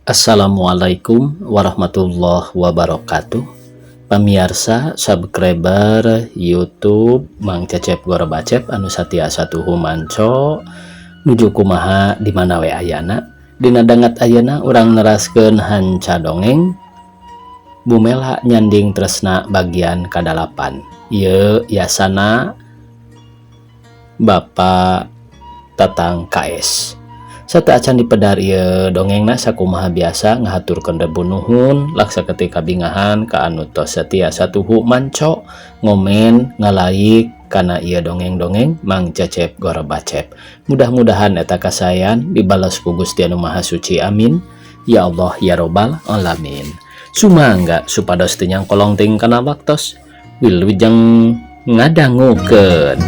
Assalamualaikum warahmatullahi wabarakatuh. Pamiarsa subscriber YouTube Mang Cecep Gorebacep anu satia satuhu manco nuju kumaha di mana we ayana. Dina dangat ayeuna urang neraskeun hanca dongeng Bu Mela Nyanding Tresna bagian kadalapan. Ieu yasana Bapak Tatang KS. Sateuacan dipedar ieu dongengna, sakumaha biasa ngahaturkeun rebu nuhun laksa ketika bingahan ka anu tos setia satuhu manco ngomen ngalaik kana ieu dongeng-dongeng Mang Cecep Gorebacep. Mudah-mudahan eta kasayan dibalas ku Gusti Anu Maha Suci, amin ya Allah ya Robbal Alamin. Sumangga supados teu nyangkolong teuing kana waktos, wilujeng ngadangukeun.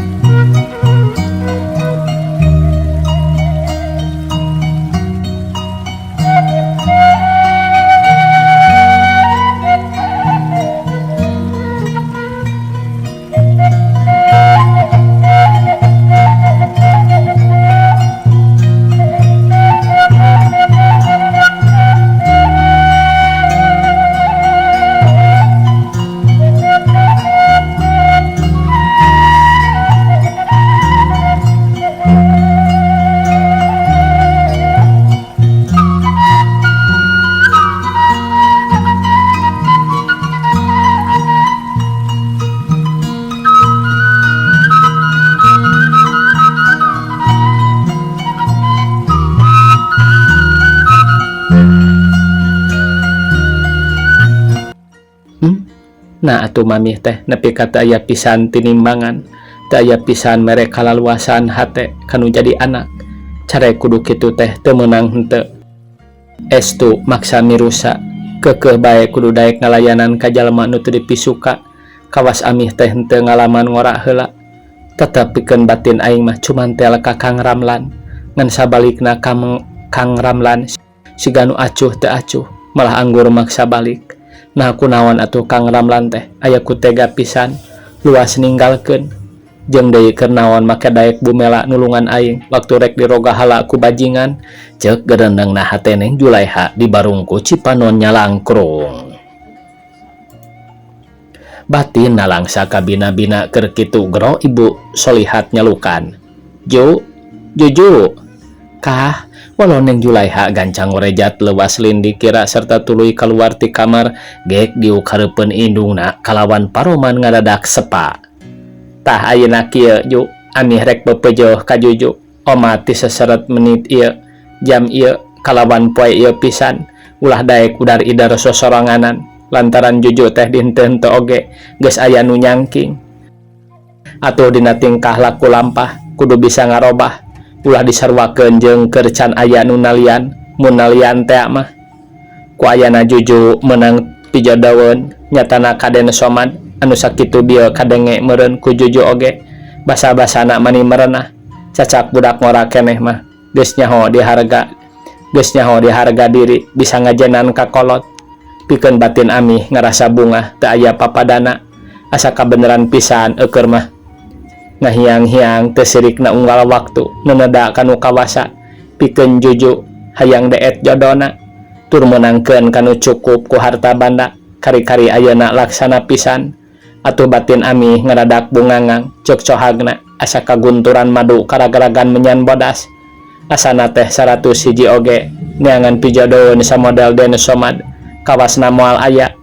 Nah atuh mamih teh nepi ka teu aya pisan tinimbangan, teu aya pisan mere kalaluasan hate kanu jadi anak. Care kudu kitu teh teu meunang henteu. Estu maksa mirusa, keukeuh bae kudu daek ngalayanan ka jalma nu teu dipisuka. Kawas amih teh henteu ngalaman ngora heula. Tetep pikeun batin aing mah cumantel ka Kang Ramlan. Ngan sabalikna Kang Ramlan siga nu acuh teu acuh, malah anggur maksa balik. Nah kunaon atuh Kang Ramlan teh aya ku tega pisan luas ninggalkeun. Jeung deui keur naon make daek Bu Mela nulungan aing waktu rek dirogahala ku bajingan. Ceuk gerendengna hate Neng Julaiha di barungku Cipanon nyalangkrung. Batin nalangsa kabina-bina keur kitu gero ibu Solihat nyelukan. Ju, Juju, kah? Walau Neng Julaiha gancang ngorejat lewas lindi kira serta tuluy keluar ti kamar gek diuk hareupeun indungna kalawan paroman ngadadak sepa. Tah ayeuna kieu Ju, amih rek bepejoh ka Juju, omat ti seseret menit ieu, jam ieu, kalawan poe ieu pisan, ulah daek udar idar sosoranganan, lantaran Juju teh dihenteu-henteu oge geus aya nu nyangking. Atuh dina tingkah laku lampah kudu bisa ngarobah, ulah disarwakeun jeung keur can aya nu nalian, mun nalian teh mah. Ku ayana Juju meunang pijodoeun nyatana ka Den Somad anu sakitu bieu kadenge meureun ku Juju oge, basa-basana mani merenah, cacak budak ngora keneh mah geus nyaho diharga, geus nyaho diharga diri bisa ngajenan ka kolot. Pikeun batin amih ngarasa bungah teu aya papadana, asa kabeneran pisan eueur mah. Ngahiang-hiang teu sirikna unggal waktu neneda kanu kawasa, pikeun Juju hayang deet jodona tur meunangkeun kanu cukup ku harta banda, kari-kari ayeuna laksana pisan. Atuh batin amih ngadadak bungangang ceuk cohagna asa kagunturan madu karagaragan menyan bodas. Asana teh 100 hiji oge neangan pijodoeun samodel Den Somad kawasna moal aya.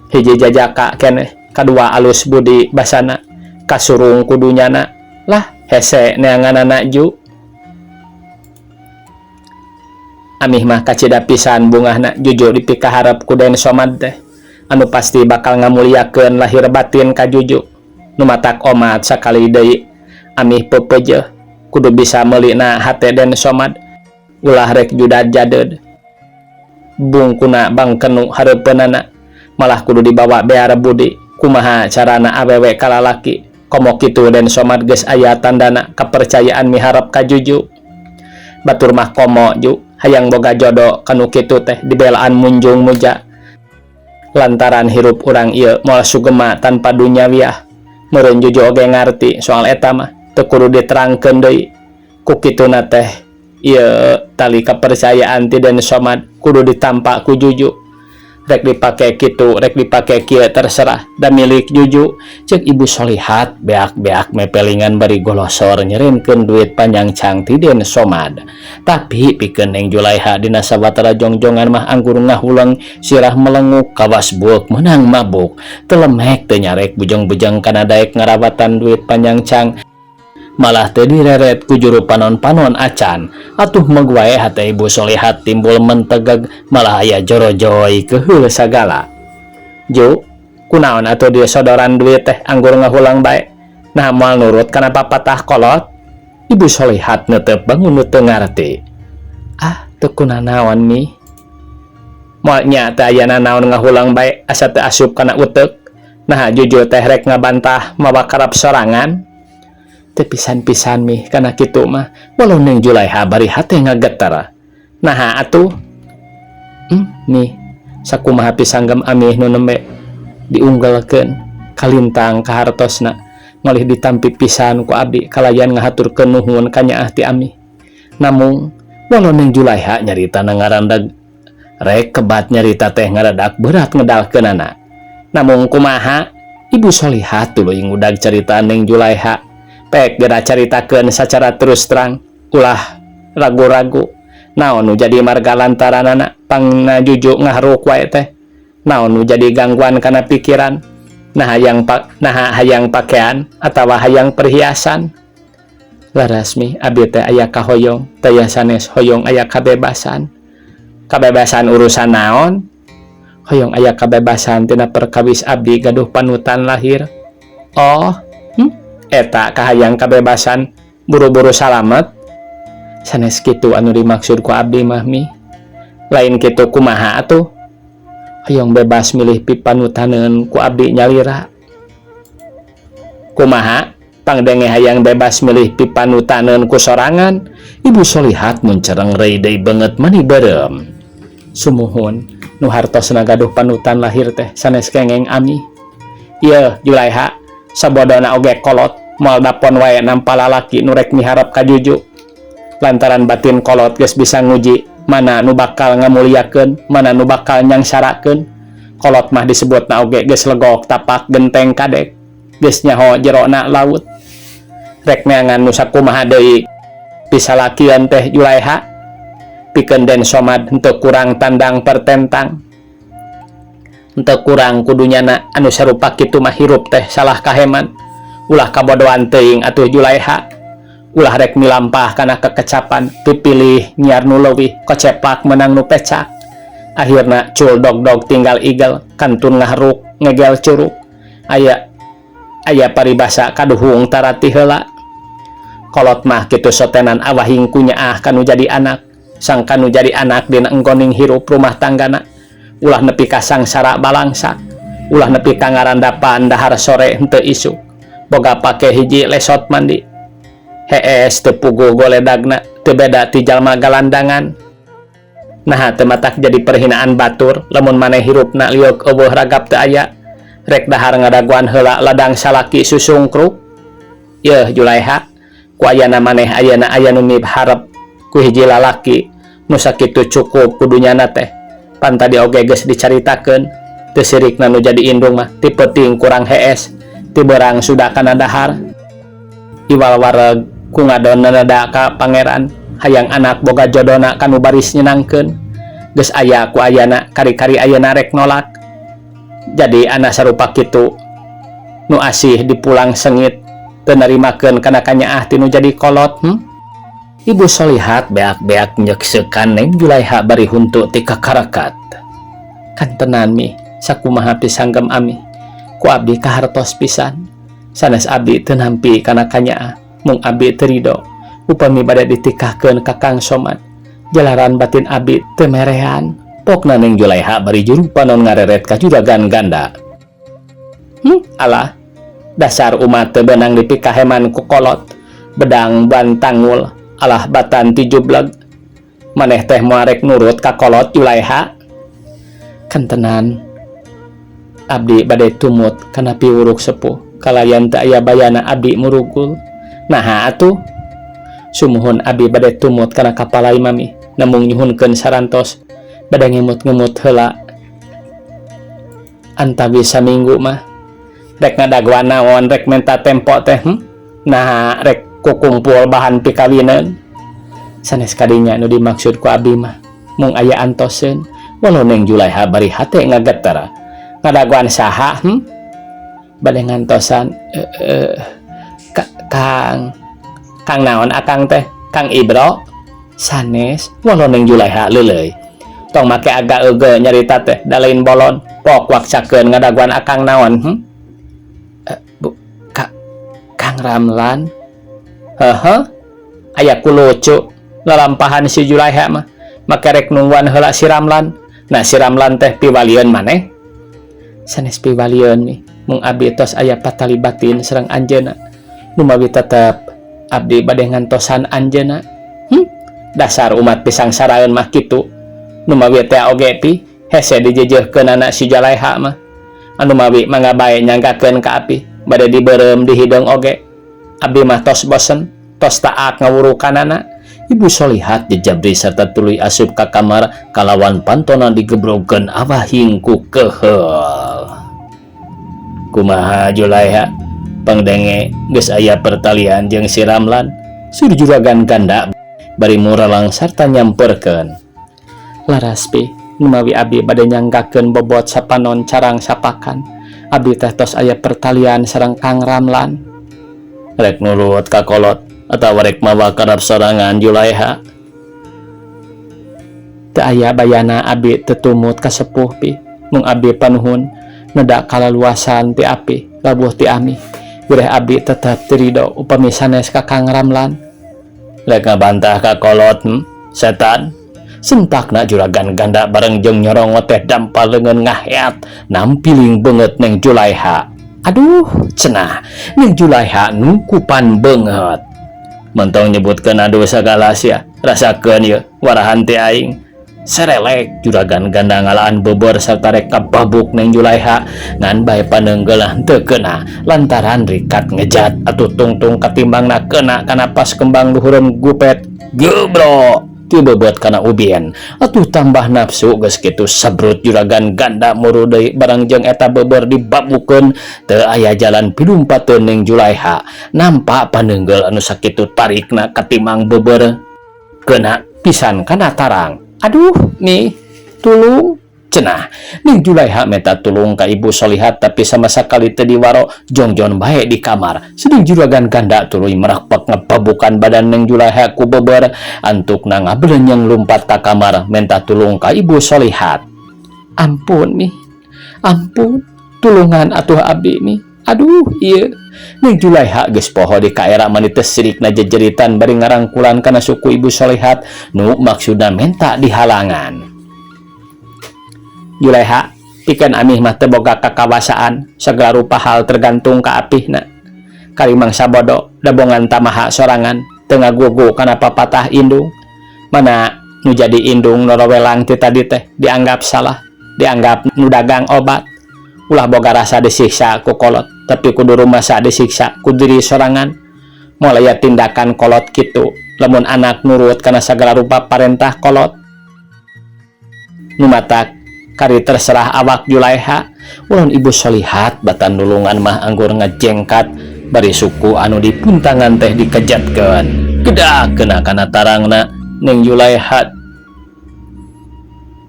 Hiji jajaka keneh, kadua alus budi basana, kasurung kudunyana lah hese neanganana Ju. Amih mah kacida pisan bungahna Juju dipikaharep ku Den Somad teh anu pasti bakal ngamuliakeun lahir batin ka Juju. Nu matak omat sakali deui amih pepeujeuh kudu bisa meulina hate Den Somad, ulah rek judad jadeud. Bungkuna bangkenu hareupeunana malah kudu dibawa bear budi. Kumaha carana awewe kalalaki komo kitu Den Somad geus aya tandana kepercayaan miharep ka Juju. Batur mah komo Ju hayang boga jodo kanu kitu teh dibelaan munjung muja. Lantaran hirup urang ieu moal sugema tanpa dunyawiah. Meureun Juju oge ngarti soal eta mah teu kudu diterangkeun deui. Ku kituna teh Ieu tali kapercayaan ti Den Somad kudu ditampa ku Juju. Rek dipake kitu rek dipake kieu terserah da milik Juju, cek Ibu Solihat beak-beak mepelingan bari golosor nyerenkeun duit panyangcang ti Den Somad. Tapi pikeun Neng Julaiha dina sawatara jongjongan mah anggur ngahuleng, sirah melenguk kawas bueuk meunang mabuk. Teu lemek teu nyarek bujeng-bujeng kana daek ngarawatan duit panyangcang. Malah teu direret ku juru panon-panon acan. Atuh meg wae hate Ibu Solihat timbul mentegeg malah aya jorojoy keheul sagala. Ju, kunaon atuh disodoran duit teh anggur ngahulang bae? Nah moal nurut kana papatah kolot? Ibu Solihat neuteup bangun nu teu ngarti. Ah, teu kunanaon mi. Moal nya teu aya nanaon ngahulang bae asa teu asup kana uteuk. Naha Juju teh rek ngabantah mawa karep sorangan? Teu pisan-pisan mi kana kitu mah, walau Neng Julaiha bari hate ngageter. Naha atuh? Mi, sakumaha pisanggem amih nu nembe diunggelkeun kalintang kahartosna ngalih ditampi pisan ku abdi kalayan ngahaturkeun nuhun ka nyaah ti amih. Namung walau Neng Julaiha nyarita na ngarandag rek kebat nyarita teh ngaradak berat ngedalkeunana. Namung kumaha? Ibu Solihat tuluy ngudag carita Neng Julaiha. Pek geura caritakeun sacara terus terang, ulah ragu-ragu. Naon nu jadi marga lantaranana pangna Juju ngaharuk wae teh? Naon nu jadi gangguan kana pikiran? Naha hayang naha hayang pakaian atawa hayang perhiasan? Leres mi, abi teh aya kahoyong, taya sanes hoyong aya kabebasan. Kabebasan urusan naon? Hoyong aya kabebasan tina perkawis abdi gaduh panutan lahir. Oh, eta kahayang kabebasan buru-buru salamet? Sanes kitu anu dimaksud ku abdi mah mi. Lain kitu kumaha atuh? Hoyong bebas milih pipanutaneun ku abdi nyalira. Kumaha? Pangdenge hayang bebas milih pipanutaneun ku sorangan? Ibu Solihat muncereng rei deui beungeut mani beureum. Sumuhun, nu hartosna gaduh panutan lahir teh sanes kengeng ami. Ieu Julaiha, sabodona oge kolot, moal dapon wae nampa lalaki nu rek miharep ka Juju. Lantaran batin kolot geus bisa nguji mana nu bakal ngamuliakeun, mana nu bakal nyangsarakeun. Kolot mah disebutna oge geus legok tapak genteng kadek, geus nyaho jerona laut. Rek neangan nu sakumaha deui pisalakieun teh Julaiha? Pikeun Den Somad henteu kurang tandang pertentang. Henteu kurang kudu nyana anu sarupa kitu mah hirup teh salah kaheman. Ulah kabodohan teuing atuh Julaiha. Ulah rek milampah kana kekecapan, pipilih nyiar nu leuwih, koceplak menang nu pecak. Akhirna cul dog-dog tinggal igel, kantun ngaharuk ngegel curug. Aya aya paribasa kaduhung tarati heula. Kolot mah kitu sotenan awahing ku nyaah kanu jadi anak. Sangka nu jadi anak dina enggoning hirup rumah tanggana. Ulah nepi ka sangsara balangsak. Ulah nepi ka ngarandapan dahar sore henteu isuk. Boga pake hiji lesot mandi. Hees teu puguh goledagna, teu beda ti jalma galandangan. Naha teu matak jadi perhinaan batur lamun maneh hirupna lieuk eueuh ragap teu aya. Rek dahar ngadaguan heula ladang salaki susungkruk. Yeuh Julaiha, ku ayana maneh ayana aya nu miharep ku hiji lalaki nu sakitu cukup kudu nyana teh. Pan tadi oge geus dicaritakeun, teu sirikna nu jadi indung mah ti peuting kurang hees, ti beurang sudah kana dahar. Iwal wareg ku ngadon nanada ka pangeran, hayang anak boga jodona kanu baris nyenangkeun. Geus aya ku ayana kari-kari ayeuna rek nolak. Jadi anak sarupa kitu nu asih dipulang sengit teu narimakeun kana kanyaah ti nu jadi kolot. Ibu Solihat beak-beak nyekseukan Neng Julaiha bari huntu ti kakarakat. Kantenan mi, sakumaha pisanggem ami, ku abdi kahartos pisan. Sanes abdi teu nampi kana kanyaah, mung abdi teu rido upami bade ditikahkeun ka Kang Somad. Jalaran batin abdi teu merehan. Pokna Neng Julaiha bari juru panon ngareret ka juragan ganda. Alah, dasar umat teu beunang dipikaheman ku kolot. Bedang bantangul, alah batan ti jubleg. Maneh teh moal rek nurut ka kolot Julaiha? Kantenan abdi bade tumut kana piwuruk sepuh kalayan teu aya bayana abdi murugul. Naha atuh? Sumuhun abi bade tumut kana kapalai mami namung nyuhunkeun sarantos bade ngemut-ngemut heula antawis saminggu mah. Rek ngadagoan naon rek menta tempo teh? Nah, rek kukumpul bahan pikawinan? Sanes kadinya nu dimaksud ku abi mah, mung aya antoseun. Walau Neng Julaiha bari hate ngageter. Ngadagoan saha? Bade ngantosan Kang. Kang naon akang teh? Kang Ibro? Sanes. Walau Neng Julaiha leuleuy. Tong make agak ege nyarita teh, da lain bolon. Pok waksakeun, ngadagoan akang naon? Bu, Kang Ramlan. Heeh, aya ku lucu lalampahan si Julaiha mah, make rek nungguan heula si Ramlan. Nah, si Ramlan teh piwalieun maneh? Sanes piwalieun nih, mung abdi tos aya patali batin sareng anjeunna, numawi tetep abdi bade ngantosan anjeunna. Dasar umat pisang saraeun mah kitu. Numawi teh oge pi hese dijejehkeun anak si Julaiha mah. Anu mawi mangga bae nyanggakeun ka api, bade dibeureum di hideung oge abdi mah tos bosen, tos taak ngawurukanana. Ibu Solihat jejabri serta tuluy asup ka kamar kalawan pantona digebrogkeun awahing ku keheul. Kumaha, Julaiha? Pangdenge geus aya pertalian jeung si Ramlan? Sur juragan ganda bari muralang sarta nyamperkeun. Laras pi, numawi abdi bade nyanggakeun bobot sapanon carang sapakan. Abdi teh tos aya pertalian sareng Kang Ramlan. Rek nurut ka kolot atawa rek mawa karep sorangan, Julaiha? Teu aya bayana abdi teu tumut ka sepuh pi, mung abdi panuhun neda kalaluasan ti api labuh ti ami. Wireh abdi tetep teu rido upami sanes ka Kang Ramlan. Rek ngabantah ka kolot? Setan? Sentakna juragan ganda bareng jeung nyorongot teh dampal leungeun ngaheat nampiling beungeut Neng Julaiha. Aduh, cenah Neng Julaiha nungkupan beungeut. Mentong nyebutkeun aduh sagala sia, rasakeun ieu warahan ti aing. Serelek juragan ganda ngalaan beubeur sarta rek kababuk Neng Julaiha, ngan bae paneunggeulna teu kena lantaran rikat ngejat. Atuh tungtung katimbangna kena kana pas kembang luhureun gupet, gebro ti beubeut kana ubin. Atuh tambah nafsu geus kitu, sabrut juragan ganda muru deui barang jeung eta beubeur dibabukeun. Teu aya jalan pilumpateun Neng Julaiha, nampak paneunggeul anu sakitu tarikna katimang beubeur kena pisan kana tarang. Aduh nih, tulung, cenah Neng Julaiha minta tulung ka Ibu Solihat, tapi sama sekali teu diwaro, jongjon bae di kamar. Sedeng juragan ganda tuluy merakpak ngebabukan badan Neng Julaiha ku beber, antukna ngabelenyeng lumpat ka kamar minta tulung ka Ibu Solihat. Ampun nih, ampun, tulungan atuh abdi nih. Aduh iya. Neng Julaiha geus poho di kaera mani teu sirikna jejeritan bari ngarangkulan kana suku Ibu Solihat nu maksudna menta dihalangan. Julaiha, pikeun amih mah teu boga kakawasaan, segala rupa hal tergantung ka apihna. Kari mangsa bodo dabongan tamaha sorangan, teu ngagugu kana papatah indung. Mana nu jadi indung norowelang ti tadi teh dianggap salah, dianggap nu dagang obat. Ulah boga rasa disiksa ku kolot, tapi kudu rumasa disiksa ku diri sorangan. Moal aya tindakan kolot kitu lamun anak nurut kana segala rupa parentah kolot. Nu matak kari terserah awak Julaiha. Ulun Ibu Solihat batan nulungan mah anggur ngejengkat bari suku anu dipuntangan teh dikejatkeun, gedak kena kana tarangna Neng Julaiha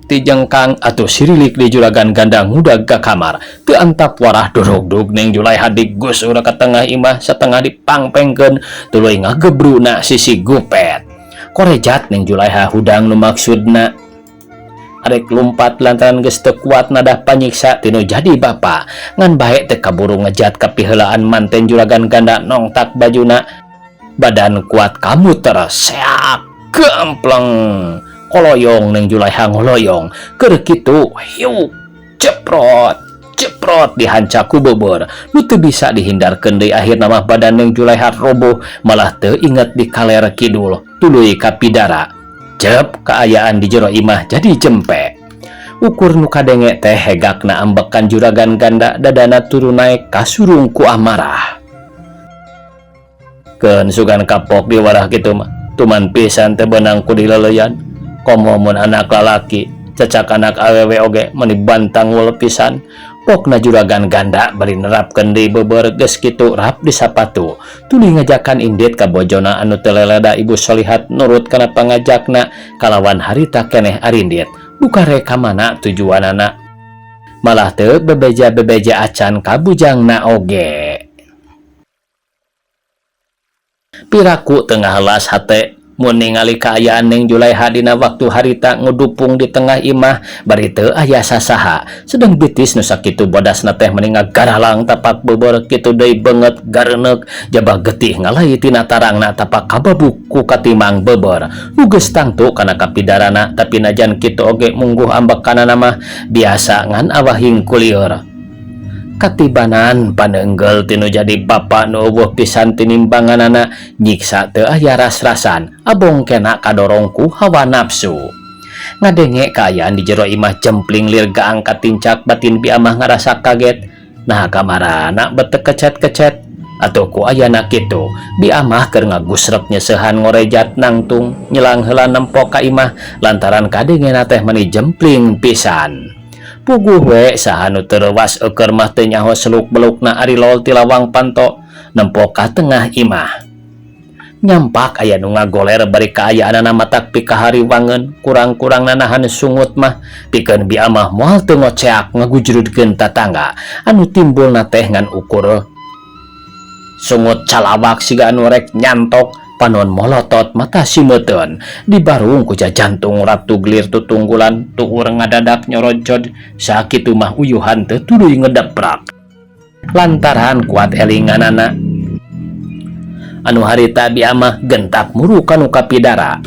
tijengkang. Atuh sirilik di juragan ganda ngudag ka kamar, teu antap warah dorogdog Neng Julaiha digusur ka tengah imah, setengah dipangpengkeun, tuluy ngagebruna sisi gupet. Korejat Neng Julaiha hudang nu maksudna arek lumpat lantaran geus teu kuat nadah panyiksa tinu jadi bapa, ngan bae teu kaburu ngejat kapiheulaan manten juragan ganda nongtak bajuna. Badan kuat kamu seak gempleng, koloyong Neng Julaiha ngoloyong. Keur kitu hiuk, ceprot ceprot dihancak ku beubeur nu teu bisa dihindarkeun deui. Akhirna mah badan Neng Julaiha roboh, malah teu inget di kaler kidul, tuluy kapidara cep. Kaayaan di jero imah jadi jempe. Ukur nu kadenge teh hegakna ambekan juragan ganda, dadana turun naik kasurung ku amarah. Keun, sugan kapok diwarah kitu mah. Tuman pisan teu beunang ku dileleuyan. Komo mun anak lalaki, cecak anak awewe oge meuni bantangul pisan. Pokna juragan ganda bari nerapkeun deui beubeurh geus kitu rap di sapatu. Tuluy ngajakan indit ka bojona anu teu leleda. Ibu Solihat nurut kana pangajakna kalawan harita keneh arindit. Duka rek ka mana tujuanana. Malah teu bebeja-bebeja acan ka bujangna oge. Piraku teu ngahelas hate mun ningali kaayaan Neng Julaiha dina waktu harita ngudupung di tengah imah bari teu aya sasaha. Sedeng bitis nu sakitu bodasna teh meni ngagaralang tapak beubeurh kitu deui beungeut gareneuk jabah getih ngalai tina tarangna tapak kababuk ku katimang beubeurh. Nu geus tangtu kana kapidarana tapi najan kitu oge mungguh ambekanana mah biasa ngan awahing kulieur. Katibanan paneunggeul ti nu jadi bapa nu euweuh pisan tinimbanganana nyiksa teu aya ras-rasan abong kena kadorong ku hawa nafsu. Ngadenge kaayaan di jero imah jempling lir gaang katincak batin Bi Amah ngarasa kaget. Naha kamarana bet teu kecet-kecet atuh ku ayana kitu. Bi Amah keur ngagusrek nyeseuhan ngorejat nangtung nyelang heula nempo ka imah lantaran kadengena teh meuni jempling pisan. Puguh we saha nu teu reuwas eukeun mah teu nyaho seluk belukna ari lol ti lawang panto nempo ka tengah imah. Nyampak aya nu ngagoler bari kaayaanana matak pikahariwangeun kurang-kurangna nahan sungut mah pikeun Bi Amah moal teu ngoceak ngagujrudkeun tatangga anu timbulna teh ngan ukur sungut calawak siga anu rek nyantok panon molotot mata simeuteun dibarung ku jajantung ratu gelir tutunggulan tuur ngadadak nyorocod sakitu mah uyuhan teu tuluy ngedeprak lantaran kuat elinganana anu harita Bi Amah gentak muru kanu kapidara.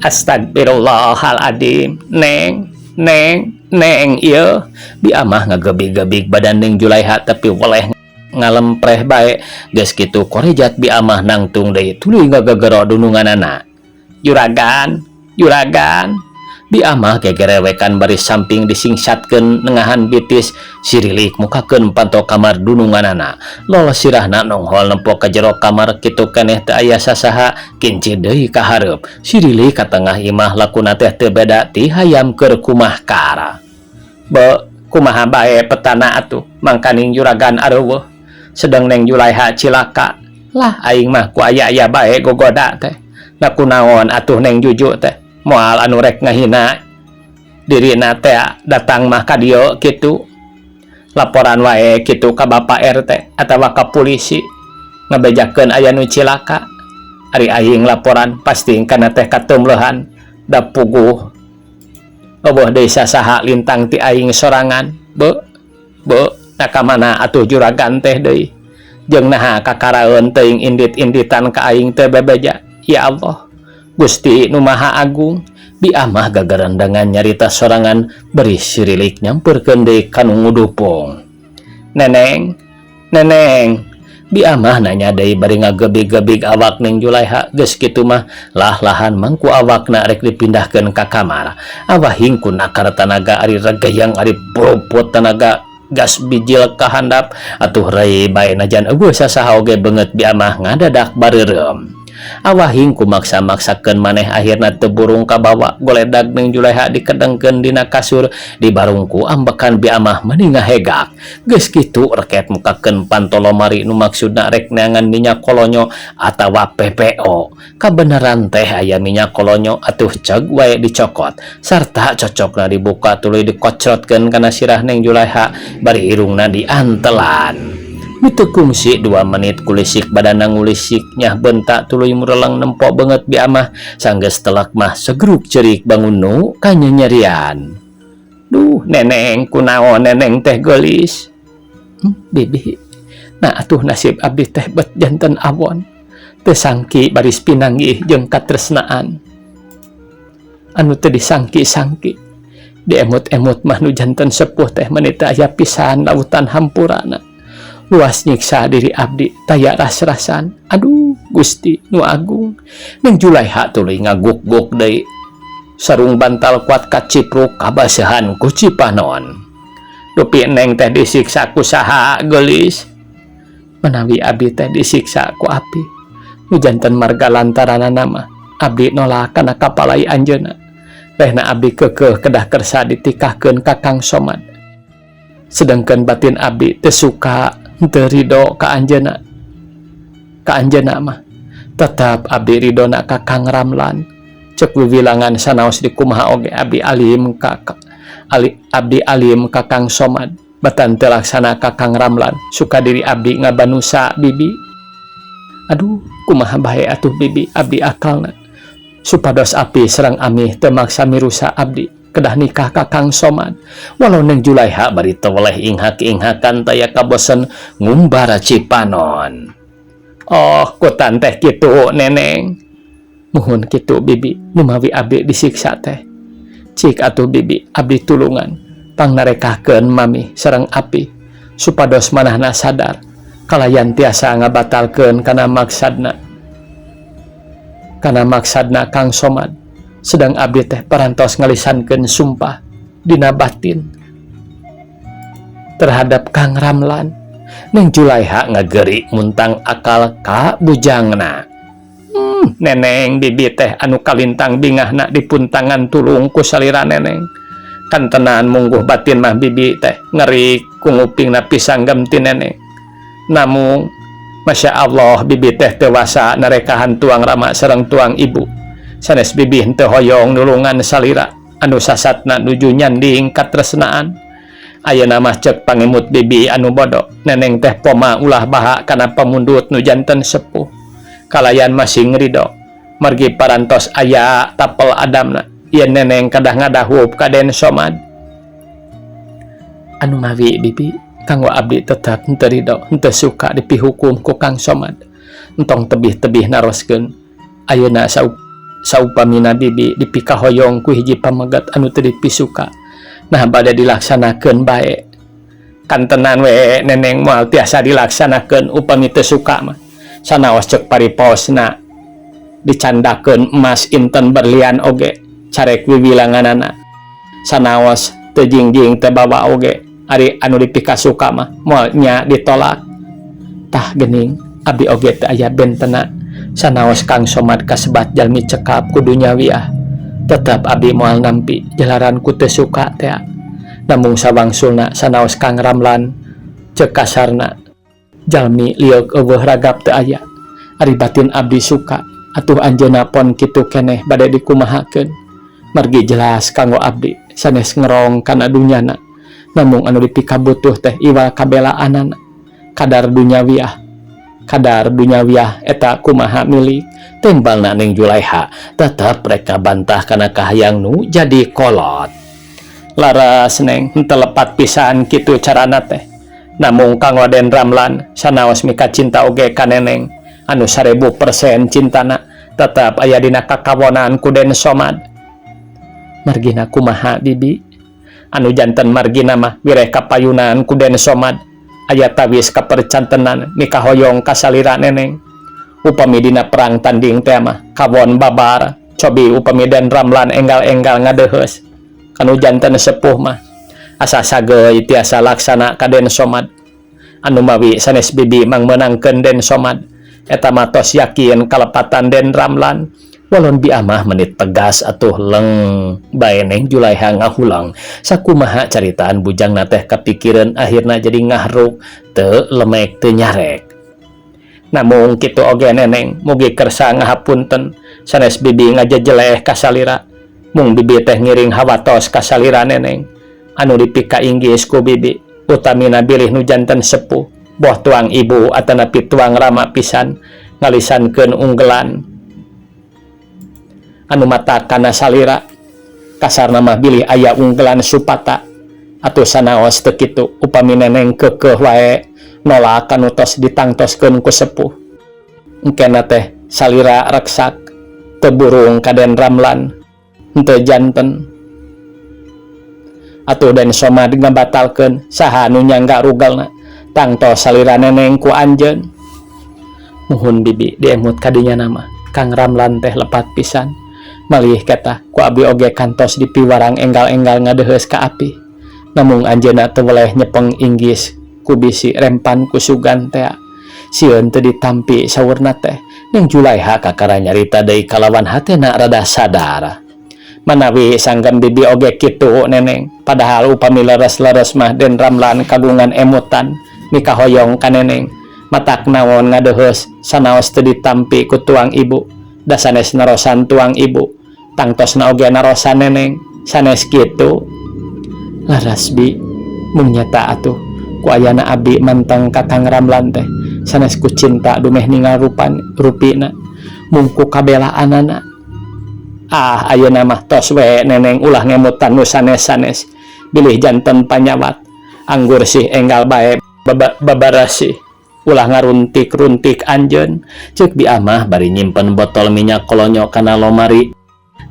Astagfirullahaladzim, Neng, Neng, Neng, ieu. Bi Amah ngagebig-gebig badan Neng Julaiha tapi weleh ngalempreh bae. Geus kitu korejat Bi Amah nangtung deui tuluy ngagegero dununganana. Juragan, juragan. Bi Amah gegerewekan bari samping disingsatkeun nengahan bitis sirilik mukakeun panto kamar dununganana. Lol sirahna nonghol nempo ka jero kamar kitu keneh teu aya sasaha kinci deui ka hareup. Sirilik ka tengah imah lakuna teh teu beda ti hayam keur kumahkar. Be, kumaha bae petana atuh mangkaning juragan areuweuh. Sedeng Neng Julaiha cilaka. Lah aing mah ku aya-aya bae gogoda teh. Da kunaon atuh Neng Juju teh moal anu rek ngahina dirina teh datang mah ka dieu kitu. Laporan wae kitu ka Bapak RT atawa ka polisi ngabejakeun aya nu cilaka. Ari aing laporan pasti kana teh kateumleuhan da puguh euweuh deui sasaha lintang ti aing sorangan. Be, be, nah ka mana atuh juragan teh deui? Jeung naha kakaraeun teuing indit-inditan ka aing teu bebeja. Ya Allah, Gusti nu Maha Agung. Bi Amah gagarendengan nyarita sorangan bari sirilik nyamperkeun deui ka nu ngudupung. Neneng, Neneng. Bi Amah nanya deui bari ngagebig-gebig awak Neng Julaiha. Geus kitu mah lah-lahan mangku awakna rek dipindahkeun ka kamar. Awahing ku nakar tanaga ari regeyang ari puruput tanaga gas bijil ka handap atuh rei bae najan euweuh sasaha oge beungeut Bi Amah ngadadak bareureum. Awahing ku maksa-maksakeun maneh akhirna teu burung kabawa goledag Neng Julaiha dikedengkeun dina kasur dibarung ku ambekan Bi Amah meuni ngahegak. Geus kitu reket mukakeun panto lomari nu maksudna rek neangan minyak kolonyo atawa PPO. Kabeneran teh aya minyak kolonyo atuh ceg wae dicokot sarta cocokna dibuka tuluy dikocrotkeun kana sirah Neng Julaiha bari irungna diantelan. Nu teu kungsi 2 menit kulisik badana ngulisik nyah bentak tuluy mureleng nempo beungeut Bi Amah sanggeus telak mah segruk cerik bangun nu kanyenyerian. Duh, Neneng, kunaon Neneng teh geulis? Bibi, nah atuh nasib abdi teh bet janten awon. Teu sangki baris pinanggih jeung katresnaan anu teu disangki-sangki. Diemut-emut mah nu janten sepuh teh meuni teu aya pisan lautan hampurana. Luas nyiksa diri abdi taya ras-rasan. Aduh, Gusti nu Agung. Neng Julaiha tuluy ngaguk-guk deui. Sarung bantal kuat kacipruk kabasehan ku cipanon. Dupi Neng teh disiksa ku saha geulis? Menawi abdi teh disiksa ku api nu janten marga lantaranana mah Abdi nolak kana kapalai anjeunna. Rehna abdi keukeuh kedah kersa ditikahkeun ka Kang Somad. Sedangkan batin abdi teu suka, teu ridho ka anjeunna. Ka anjeunna mah tetap abdi ridona ka Kang Ramlan. Cek wiwilangan sanaos di kumaha oge abdi alim ka, ka ali, abdi alim ka Kang Somad batan teu laksana ka Kang Ramlan, suka diri abdi ngabanusa, Bibi. Aduh, kumaha bae atuh, Bibi, abdi akalna supados api sareng amih teu maksa mirusa abdi kedah nikah ka Kang Somad. Walau Neng Julaiha bari teweleh inghak-inghakan taya kabosen ngumbar cipanon. Oh, kutan teh kitu, Neneng. Muhun kitu, Bibi. Numawi abdi disiksa teh, cik atuh, Bibi, abdi tulungan pangnarekahkeun mami sareng api supados manahna sadar kalayan tiasa ngabatalkeun kana maksadna Kang Somad. Sedang abdi teh parantos ngalisankeun sumpah dina batin terhadap Kang Ramlan. Neng Julaiha ngageri muntang akal ka bujangna. Neneng, Bibi teh anu kalintang bingahna dipuntangan tulung ku salira Neneng. Kantenan mungguh batin mah Bibi teh ngeri ku ngupingna pisanggem ti Neneng. Namung Masya Allah, Bibi teh tewasa narekahan tuang rama sareng tuang ibu. Sanes Bibi henteu hoyong nulungan salira anu sasatna nuju nyanding katresnaan. Ayeuna mah cek pangemut Bibi anu bodoh, Neneng teh poma ulah baha kana pamundut nu janten sepuh kalayan masing ridho margi parantos aya tapel adamna yen Neneng kadah ngadahup ka Den Somad. Anu mawi, Bibi, kanggo abdi tetap henteu ridho, henteu suka dipihukum ku Kang Somad. Entong tebih-tebih naroskeun. Ayeuna saupamina Bibi dipikahoyong ku hiji pamegat anu teu dipisuka, nah bade dilaksanakeun bae? Kantenan we, Neneng, moal tiasa dilaksanakeun upami teu suka mah. Sanaos cek paripaosna dicandakeun emas inten berlian oge carek wiwilanganana, sanaos teu jingjing teu bawa oge, ari anu dipikasuka mah moal nya ditolak. Tah gening, abdi oge teu aya bentena. Sanaos Kang Somad kasebat jalmi cekap ku dunyawiah, tetap abdi moal nampi jalaran ku teu suka tea. Namung sawangsulna, sanaos Kang Ramlan cek kasarna jalmi lieuk euweuh ragap teu aya, ari batin abdi suka atuh anjeunna pon kitu keneh bade dikumahakeun? Margi jelas kanggo abdi sanes ngerong kana dunyana, namung anu dipikabutuh teh iwal kabelaanana. Kadar dunyawiah, kadar dunyawiah eta kumaha milik tembalna. Neng Julaiha tetep reka bantah kana kahayang nu jadi kolot. Laras, Neng, henteu lepat pisan kitu carana teh. Namung kanggo Den Ramlan, sanaos mika cinta oge ka Neneng anu 1000% cintana, tetap aya dina kakawonan ku Den Somad. Margina kumaha, Bibi? Anu janten margina mah wireh kapayunan ku Den Somad aya tawis kapercantenan mikahoyong kasalira Neneng. Upami dina perang tanding teh mah kawon babar. Cobi upami Den Ramlan enggal-enggal ngadeheus kanu janten sepuh mah asa sageuy tiasa laksana ka Den Somad. Anu mawi sanes Bibi mangmeunangkeun Den Somad, eta mah tos yakin kalepatan Den Ramlan. Walon bi amah menit tegas atuh leng bae. Neng Julaiha ngahulang sakumaha caritaan bujangna teh kapikireun, akhirna jadi ngahruk teu lemek teu nyarek. Namung kitu oge, Neneng, mugi kersa ngahapunten. Sanes Bibi ngajejeleh ka salira, mung Bibi teh ngiring hawatos ka salira, Neneng. Anu dipika inggis ku Bibi utamina bilih nu janten sepuh, boh tuang ibu atanapi tuang rama pisan, ngalisankeun unggelan anu mata kana salira. Kasarna mah bilih aya unggelan supata. Atuh sanaos teu kitu, upami Neneng keukeuh wae nolak kanu tos ditangtoskeun ku sepuh, engkena teh salira reksak teu burung ka Den Ramlan, henteu janten. Atuh Den Somad ngabatalkeun, saha nu nyangga rugelna? Tangtos salira Neneng ku anjeun. Muhun, Bibi, diemut kadinya nama Kang Ramlan teh lepat pisan. Malih kata ku abdi oge kantos dipiwarang enggal-enggal ngadeheus ka api, namung anjeunna teu weleh nyepeng inggis ku bisi rempan ku sugan tea. Sieun teu ditampi saurna teh. Neng Julaiha kakara nyarita deui kalawan hatena rada sadar. Manawi sanggem bibi oge kitu Neneng, padahal upami leres-leres mah Den Ramlan kagungan emutan mikahoyong ka Neneng. Matak naon ngadeheus sanaos teu ditampi ku tuang ibu, da sanes narosan tuang ibu, tangtosna oge narosan Neneng, sanes kitu. Laras bi, mung nyata atuh ku ayana abi manteng ka Kang Ramlan teh sanes ku cinta dumeh ningal rupan rupina, mung ku kabelaanana. Ah, ayeuna mah tos we Neneng ulah ngemutan nu sanes-sanes, bilih janten panyawat anggur sih enggal bae babarasih ulah ngaruntik-runtik anjeun, ceuk Bi Amah bari nyimpen botol minyak kolonyo kana lomari.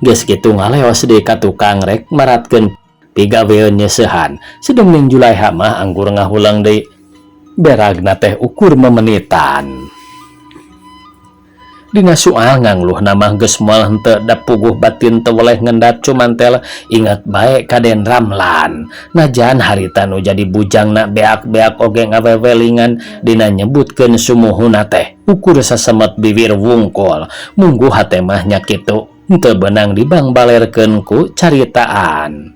Geus kitu ngaleos deui ka tukang rek maratkeun pigaweun nyeusehan, sedeng Ning Julaiha mah anggur ngahuleng deui, beragna teh ukur memenitan. Dina soal ngangluhna mah geus moal henteu da puguh batin teu weleh ngendat cumantel inget bae ka Den Ramlan. Najan harita nu jadi bujangna beak-beak oge ngawewelingan dina nyebutkeun sumuhuna teh ukur sasemet biwir wungkul. Mungguh hate mah nya kitu henteu beunang dibangbalerkeun ku caritaan.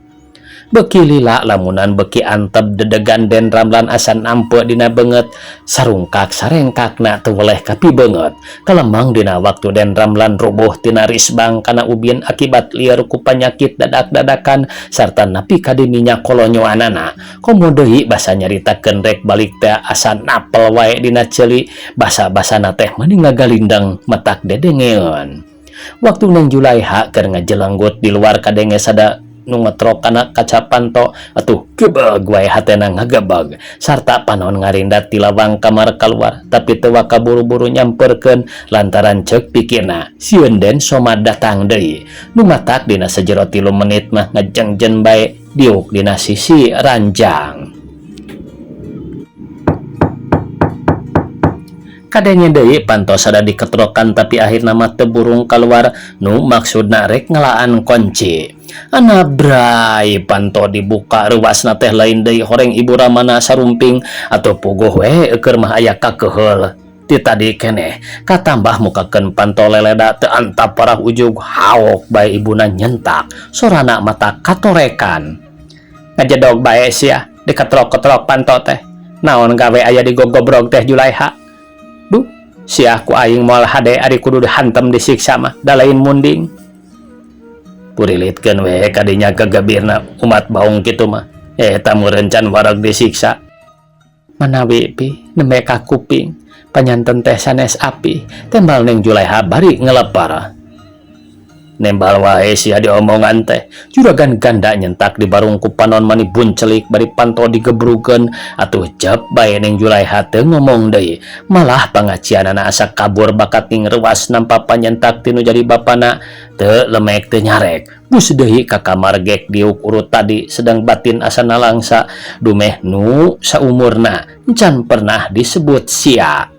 Beki lila lamunan beki antep dedegan Den Ramlan asa nampe dina beungeut, sarungkak sarengkakna teu weleh kapibeungeut. Kalemang dina waktu Den Ramlan rubuh tina risbang kana ubin akibat lieur ku panyakit dadak-dadakan sarta nepi ka diminyak kolonyoanana. Komo deui basa nyaritakeun rek balik teh asa napel wae dina ceuli, basa-basana teh meuni ngagalindeng matak dedengeun. Waktu Neng Julaiha keur ngajelenggut di luar kadenge sada nu ngetrok kana kaca panto, atuh gebeg wae hatena ngagebeg sarta panon ngarindat ti lawang kamar kaluar, tapi teu waka buru-buru nyamperkeun lantaran ceuk pikirna sieun Den Somad datang deui. Nu matak dina sajero 3 menit mah ngajengjen bae diuk dina sisi ranjang. Kadenge deui panto sada diketrokan tapi akhirna mah teu burung kaluar nu maksudna rek ngelaan kunci. Anabrai panto dibuka reuasna teh lain deui horeng ibu ramana sarumping atau puguh we eueur mah aya kakeheul. Ti tadi keneh katambah mukakeun panto leleda teu antap parah ujug haok bae ibuna nyentak sorana mata katorekan. Ngajedog bae sia diketrok-ketrok panto teh. Naon gawe aya digogobrog teh Julaiha? Duh, sia ku aing moal hade ari kudu dihantem disiksa mah da lain munding. Purilitkeun we kadinya gegebirna umat baung kitu mah. Eta meureun can wareg disiksa. Manawi pi nembe ka kuping panyanten teh sanes api tembal Neng Julaiha bari ngelepar. Nembal wae sia diomongan teh. Juragan ganda nyentak di barung ku panon mani buncelik bari panto digebrugeun atuh jep bae Neng Julaiha teu ngomong deui. Malah pangacianana asa kabur bakat ning reuas nampa panyentak tinu jadi bapana teu lemek teu nyarek. Bus deui ka kamar gek diuk urut tadi sedang batin asa nalangsa dumeh nu saumurna encan pernah disebut sia.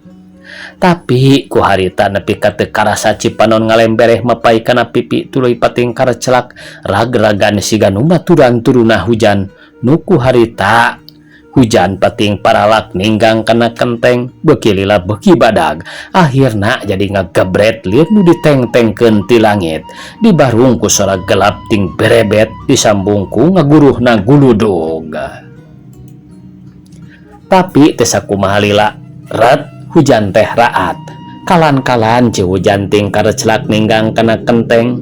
Tapi ku harita nepi ka teu karasa cipanon ngalembereh mapai kana pipi tuluy pating karecelak rag-ragan siga nu baturan turunah hujan. Nu ku harita hujan pating paralak ninggang kana kenteng beuki lila beuki badag akhirna jadi ngagebret lieur nu diteng-tengkeun ti langit dibarung ku sora gelap ting berebet disambung ku ngaguruhna guludug. Tapi teu sakumaha lila ret hujan teh raat kalan-kalan ci hujan ting karecelak ninggang kana kenteng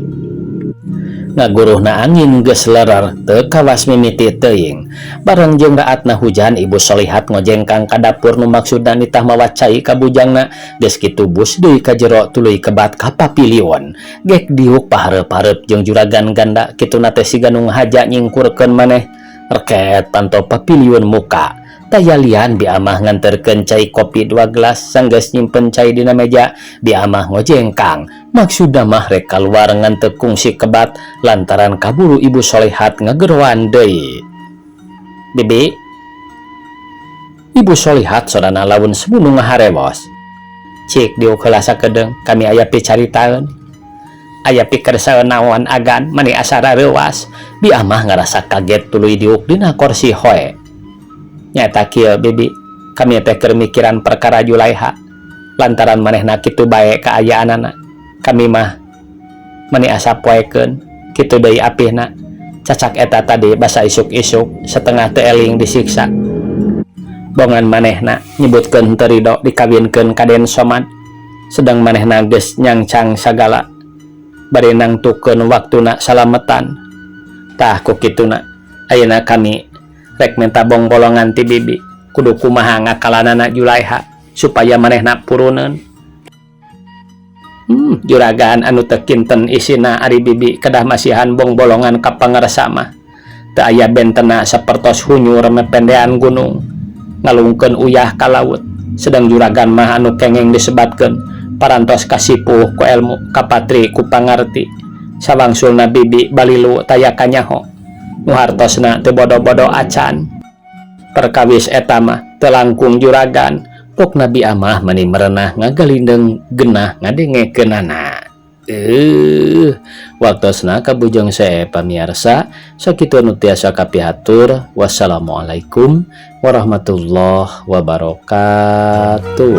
ngaguruhna angin geus lerer teu kawas mimiti teuing. Bareng jeung raatna hujan ibu Solihat ngojengkang ka dapur nu maksudna nitah mawa cai ka bujangna geus kitu bus deui ka jero tuluy kebat ka papilion gek diuk pahareup-hareup jeung juragan ganda kituna teh siga nu ngahaja nyingkurkeun maneh reket panto papilion muka. Tayalian Bi Amah nganterkeun cai kopi 2 gelas sanggeus nyimpen cai dina meja Bi Amah ngojengkang maksudna mah rek kaluar ngan teu kungsi kebat lantaran kaburu ibu Solehat ngageroan deui. Bibi, Ibu Solehat sorana laun sebunu ngaharewos. Cik diuk heula sakedeung kami aya picaritaeun. Aya pikersaeun naon agan mani asa rareuwas. Bi Amah ngarasa kaget tuluy diuk dina korsi hoe. Nyata kieu bibi, kami teh keur mikiran perkara Julaiha. Lantaran manehna kitu bae kaayaanana, kami mah meni asa poekeun. Kitu deui apihna cacak eta tadi basa isuk-isuk satengah teu eling disiksa. Bongan manehna nyebutkeun teu rido dikawinkeun ka Den Somad, sedang manehna geus nyangcang sagala bari nangtukeun waktuna salametan. Tah, ku kituna ayeuna kami rek minta bongbolongan ti bibi, kudu kumaha ngakalanana Julaiha supaya manehna puruneun. Juragan anu teu kinten isina, ari bibi kedah masihan bongbolongan ka pangersa mah teu aya bentena, sapertos hunyur mependean gunung ngalungkeun uyah ka laut. Sedang juragan mah anu kengeng disebatkeun parantos kasipuh ku elmu, kapatri ku pangarti. Sawangsulna bibi balilu taya kanyaho, nu hartosna teu bodo-bodo acan perkawis eta mah teu langkung juragan. Pokna Bi Amah mani merenah ngagalindeng genah ngadengekeunana. Waktosna kabujeng sae, pamiarsa. Sakitu anu tiasa kapihatur. Wassalamualaikum warahmatullahi wabarakatuh.